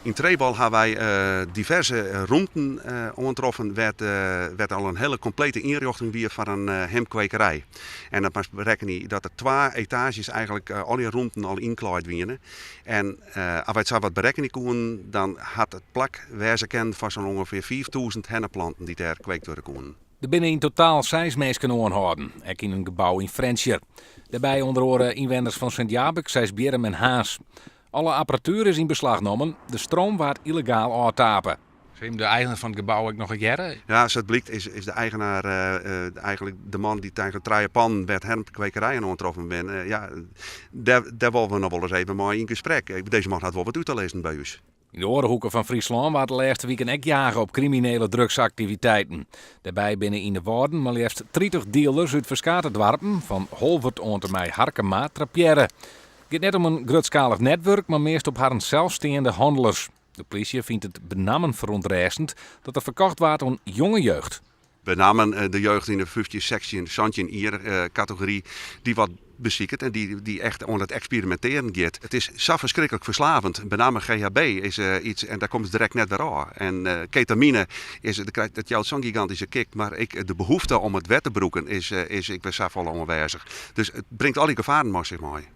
Yn Trebol ha wy diverse rûmten oantroffen wêr't al in hiele komplete ynrjochting wie foar in himpkwekerij. En dan moatst berekkenje dat der twa etaazjes eigenlik al dy rûmten al ynklaaid wiene. En as wy it sa wat berekkenje koenen, dan hat it plak wêze kinnen foar sa'n ûngefear 5000 hennepplanten dy't dêr kweekt wurde koenen. Der binne yn totaal seis minsken oanhâlden, ek yn in gebou yn Frjentsjer. Dêrby ûnder oare ynwenners fan Sint Jabik, Seisbierrum en Harns. Alle apparatuer is yn beslach nommen, de stroom waard yllegaal ôftape. Sil jim de eigener fan it gebou ek noch hearre? Ja, sa't blykt is de eigenaar eigenlik de man dy't eigenlik trije pannen wêr't hennepkwekerijen oantroffen binne. Ja, dêr dêr wolle we noch wolris even mei yn gesprek. Dizze man hat wol wat út te lizzen by ús. Yn de oare hoeken fan Fryslân waard de lêste wiken ek jage op kriminele drugsaktiviteiten. Dêrby binne yn de Wâlden mar leafst 30 dealers út ferskate doarpen, fan Holwert oant en mei Harkema, trapearre. It giet net om in grutskalich netwurk, mar meast op harren sels steande hannelers. De plysje fynt it benammen ferûntrêstend dat der ferkocht waard oan jonge jeugd. Benammen de jeugd yn de 15, 16, 17 jier kategory dy't wat besiket en dy't echt oan it eksperimintearjen giet. It is sa ferskriklik ferslavend. Benammen GHB is iets en dêr komst direkt net wer ôf. En ketamine is, dat jout sa'n gigantyske kick, mar ek de behoefte om it wer te brûken is ek wer safolle oanwêzich. Dus it bringt al dy gefaren mei sich mei.